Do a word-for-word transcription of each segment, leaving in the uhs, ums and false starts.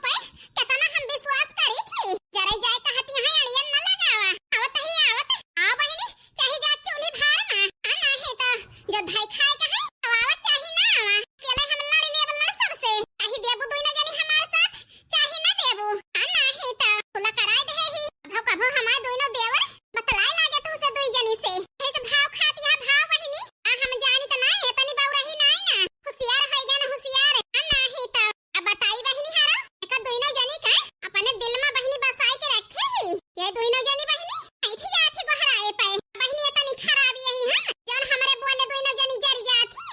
पे केतना हम विश्वास करी थी। जरे जाए कहती हैं, अड़ियन न लगावा। आवत ही आवत, आवा बहिनी, चाहे जा चूल्ही भार मा। आ नाही तो जो धाई खाए का है, तो आवा चाहे ना आवा। अकेले हम लड़ लेब लड़ सबसे। चाहे देबू दुइनो जनी हमारे साथ, चाहे ना देबू। आ नाही तो तुला कराए दे ही। कभो कभो हमारे दुइनो देवर बतलाए लागे तुमसे दुई जनी से। ऐसे भाव खाती है भाव बहिनी। आ हम जानी तो नाही है, तनी बाऊ रही नाही ना। होशियार है ज्ञान होशियार। आ नाही तो अब बताई बहिनी हारा, एका दुइनो जनी का अपने दिल मा बहिनी बसाई के रखे ही। ये दुइनो जनी बहिनी ऐठी जात ही गोहराए पे। बहिनी ये तनी खराबी यही है, जौन हमरे बोले दुइनो जनी जरी जात ही।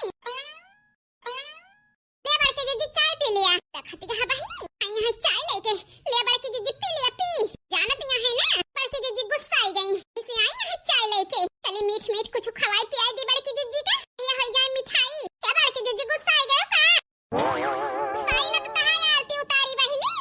ले बड़की जिज्जी चाय पी लिया। देखती कहा बहिनी, आई यहाँ चाय लेके। ले बड़की जिज्जी पी लिया, पी। जानत यहाँ है ना, बड़की जिज्जी गुस्सा आई गई, इसे आई यहाँ चाय लेके। चली मीठ मीठ कुछ खवाई पियाई दी बड़की जिज्जी का, ये हो जाए मिठाई। क्या बड़की जिज्जी गुस्सा आई गयो का? गुस्सा आई ना तो कहाँ आरती उतारी बहिनी?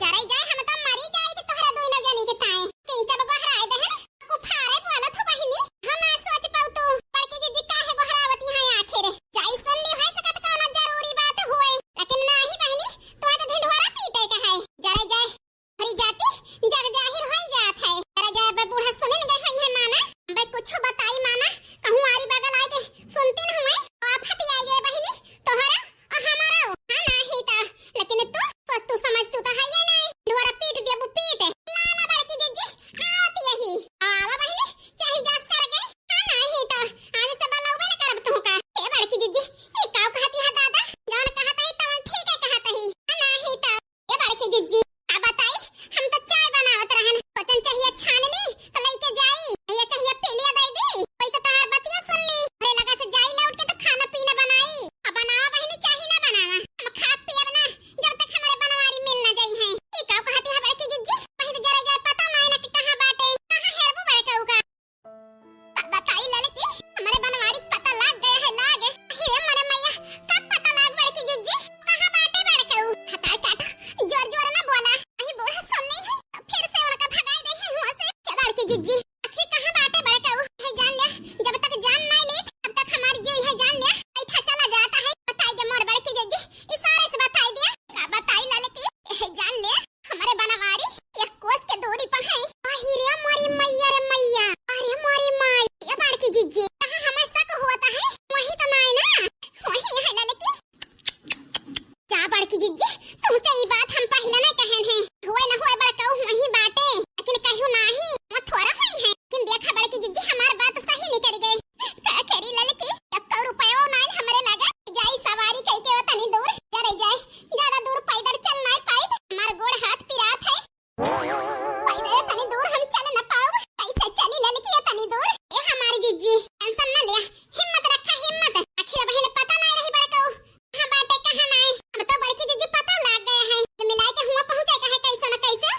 जरे जाए हम तो मरी जाए थे तोहरा दुइनो जनी के ताए। किंचा बा गोहराए दे है ना, कुफारे बोलत हो बहिनी। हम ना सोच पाऊ तू, बड़की जिज्जी काहे गोहरावत यहाँ आखिर? जाई सुन ली, हो सकत कौनो जरूरी बात होए, लेकिन नाही बहिनी, तो तो ढिंढोरा पीटे का है। जरे जाए, हरी जाती जग जाहिर होई जात है। जरे जाए बे बूढ़ा सुनिन गए होई है माना, बे कुछ बताई माना, कहूँ आरी बगल आए के सुनती न हुए, तो आफत आई गए बहिनी, तोहरा और हमारा हो, हाँ नाही तो, लेकिन तू, तो तू समझ तू तो है ये नहीं, ढोरा पीट देबू पीट। लाना बड़की जिज्जी, आवत यही, आवा बहिनी, चाहे जा सर गई, हाँ नाही तो, आज से बलौबे न करब तुहका। ए बड़की जिज्जी, ई काऊ कहती है दादा, जौन कहत है तवन ठीक है कहत है, हाँ नाही तो। ए बड़की जिज्जी, का बताई, हम तो चाय बनावत रहन, सोचन चाहिए छान ली, तो लेके जाई, ये चाहिए पी लिया दे दी, वैसे तोहार बतिया सुन ली, घरे लगा से जाई लौट के तो खाना पीना बनाई, अब बनावा बहिनी चाही ना बनावा, हम खा पियब ना, जब तक हमारे बनवारी मिल ना जाई है। ई का कहती है बड़की जिज्जी, वही तो जरा जाए पता ना है ना कि कहाँ बाटे, कहाँ हेरबू बड़े कहू का। का बताई ललकी, हमरे बनवारी के पता लाग गया है, लाग। हे मोरे मैया, का पता लाग बड़की जिज्जी? कहाँ बाटे बड़कऊ? हतार काटा, जोर जोर ना बोला। अही बूढ़ा सुन ली है, तो फिर से उनका भगाई दे है हुआ से। क्या बड़की जिज्जी? आखिर कहाँ बाटे बड़कऊ? है जान लिया, जब तक जान ना ली, तब तक हमारी जीव है जान लिया। बैठा चला जाता है, बताई दे मोर बड़की जिज्जी, इशारे से बताई दिया। का बताई ललकी, है जान लिया। हमरे बनवारी एक कोस के दूरी पर है। अहि रे मोरी मैया रे मैया, अरे मोरी माई, ये बड़की जिज्जी, जहाँ हमें शक होता है, वही तो नाय ना, वही है ललकी। जा बड़की जिज्जी, तुमसे ये बात हम पहले नहीं कहन है। हुए न हुए बड़कऊ वही बाटे, लेकिन कहू नाही, वो थोड़ा हुई है। लेकिन देखा बड़की जिज्जी, हमार बात सही नहीं कर गए। का करी ललकी, एको रुपयो नाय हमरे लगे। जाई सवारी कई के वो तनी दूर, जरे जाए, ज्यादा दूर पैदल चल नाय पाई, हमार गोड़ हाथ पिरात है। पैदल तनी दूर हम चल न पाऊ, कैसे चली ललकी तनी दूर? ए हमारी जिज्जी, tension न लिया, हिम्मत रखा हिम्मत। आखिर बहिन पता नहीं रही बड़कऊ कहाँ बाटे कहाँ नहीं। अब तो बड़की जिज्जी पता लाग गया है, तो मिलाई के हुआ पहुँचे का है कैसे न कैसे,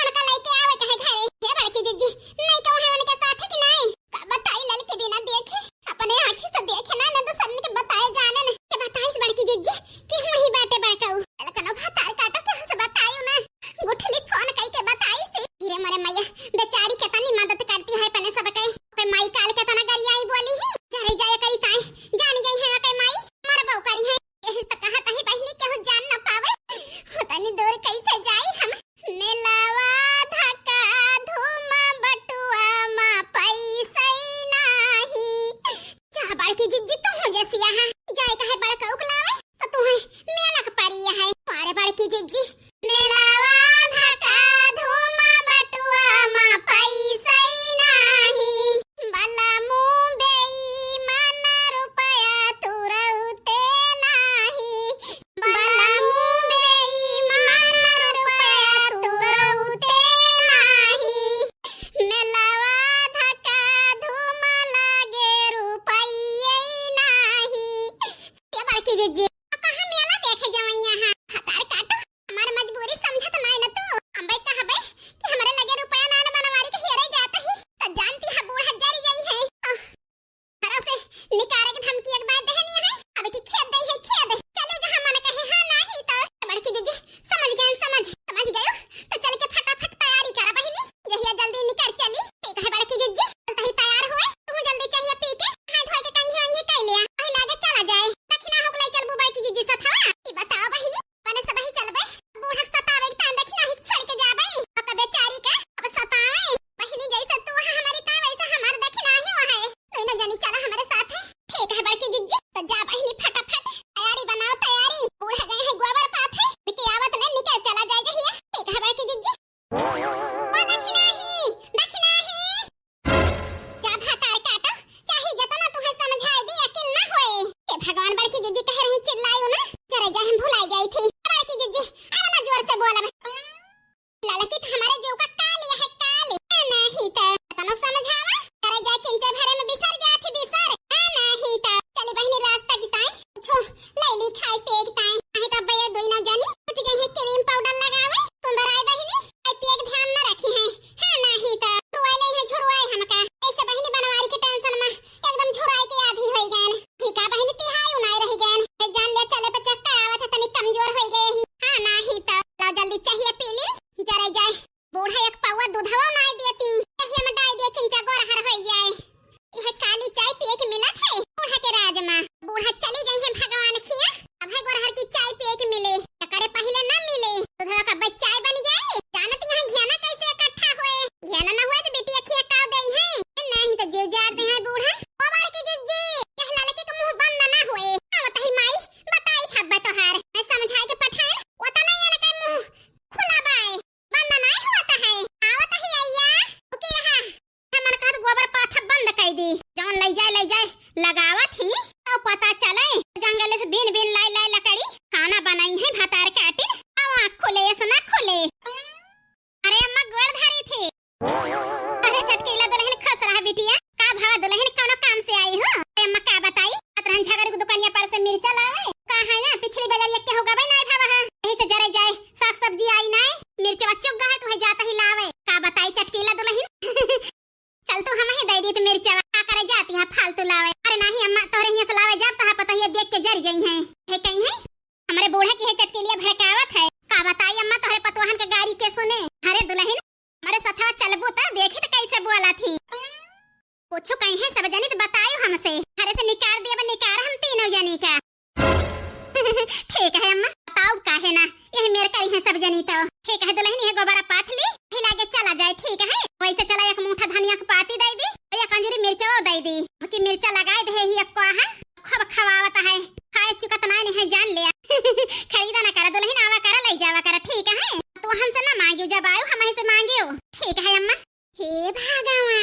उनका लेके आवे का है घरे। हे बड़की जिज्जी, नहीं कहू है उनके साथ है कि नहीं? का बताई ललकी बिना देखे, अपने आँखी से देखे ना, ना दूसरन के बताए जाने न। के बताइस बड़की जिज्जी कि हुई बाटे बड़कऊ। ललकनो भतार काटो के हमसे बतायो ना। गुठली फोन कई के बताइस। हीरे मरे मैया, बेचारी केतनी मदद करती है अपने सबके। ओके माई काल केतना गरियाई बोली ही। जरे जाए करी ताई, जानी गई है ओके माई, मरबो करी है। यही तो कहत ही बहिनी केहू जान न पावे। हो तनी दूर कैसे जाई हम? मेलावा धका धूमा बटुआ मा पैसई नाही। जा बड़की जिज्जी तू हो जैसी यहाँ। जाए कहे बड़कऊ के लावे तो तू है मेला के परी है। अरे बड़की जिज्जी। मेलावा धका धूमा बटुआ मा पैसई नाही। बलमू बेईमान रुपया तुरौते नाही। बलमू बेईमान रुपया तुरौते नाही। मेलावा धका धूम लागे रुपये नाही। ये बड़की जिज्जी, कहाँ मेला देखे जावैया हाँ? हतार काटो, हमार के लिए भड़कावत है। का बताई अम्मा, तोहरे पतोहन के गारी के सुने। अरे दुलहिन, हमरे सथवा चलबू त देखी त कैसे बोलत ही। कुछ कहीं है सब जनी त बतायो हमसे। अरे से निकार देब, निकार हम तीनों जनी का। ठीक है अम्मा, बताओ काहे ना, यही मेर करी है सब जनी तो। ठीक है दुलहिन, ये गोबरा पाथ ली, फिर आगे चला जाए, ठीक है? वैसे चला एक मूठा धनिया के पाती दे दी, एक अंजूरी मिर्चा दे दी, कि मिर्चा लगाए दे ही एक कोहा, खूब खवावत है, खाए चुकत नाय नहीं है जान ले। खरीदा ना करा दुलहिन, आवा करा, ले जावा करा, ठीक है? तू हमसे ना मांगियो, जब आयो हम से मांगियो, ठीक है अम्मा? हे भगवान,